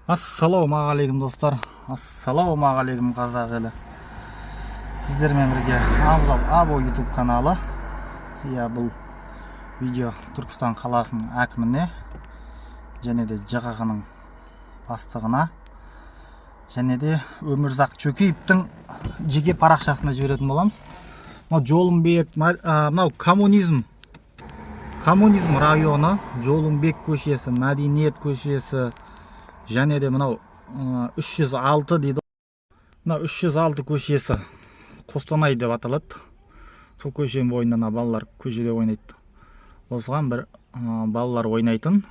Ассалаумағалейкум, достар! Ассалаумағалейкум, қазақ елі! Сіздермен бірге Абзал Або YouTube каналы. Иә, бұл видео Түркістан қаласының әкіміне және де ЖҚҚ-ның бастығына және де Өмірзақ Чөкеевтің жеке парақшасына жіберетін боламыз. Мынау Жолымбет, мынау Коммунизм районы, Жолымбек көшесі, Мәдениет көшесі және де мынау 306 дейді. Мынау 306 көшесі, Қостанай деп аталады. Сол көшенің бойында мына балалар көшеде ойнайды. Осыған бір балалар ойнайтын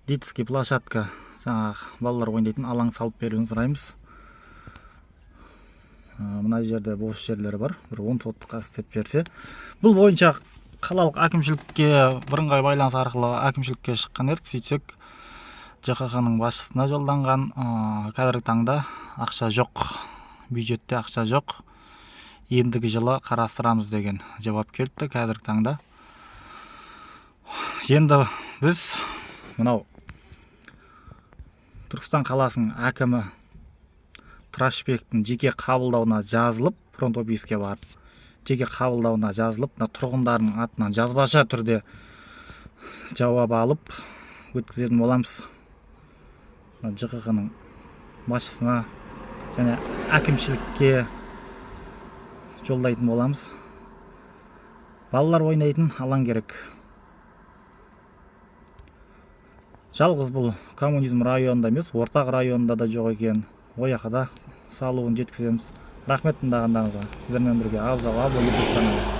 детский площадка, жаңағы балалар ойнайтын алаң салып беруін сұраймыз. Мына жерде бос жерлер бар, бір 10 соттыққа істеп берсе. Бұл бойынша қалалық әкімшілікке, бірыңғай байланыс арқылы әкімшілікке шыққан едік. Сөйтсек, ЖҚҚ-ның басшысына жолданған. Қазіргі таңда ақша жоқ, бюджетте ақша жоқ, ендігі жылы қарастырамыз деген жауап келіпті. Қазіргі таңда енді біз мынау Түркістан қаласының әкімі Тұрашбектің жеке қабылдауына жазылып, фронт офиске барып, жеке қабылдауына жазылып, мына тұрғындардың атынан жазбаша түрде жауап алып өткізетін боламыз. Мына ЖҚҚ-ның басшысына және әкімшілікке жолдайтын боламыз. Балалар ойнайтын алаң керек. Жалғыз бұл Коммунизм районында емес, Ортақ районында да жоқ екен. Ол жаққа да салуын жеткіземіз. Рахмет тыңдағандарыңызға! Сіздермен бірге Абзал Або YouTube каналы.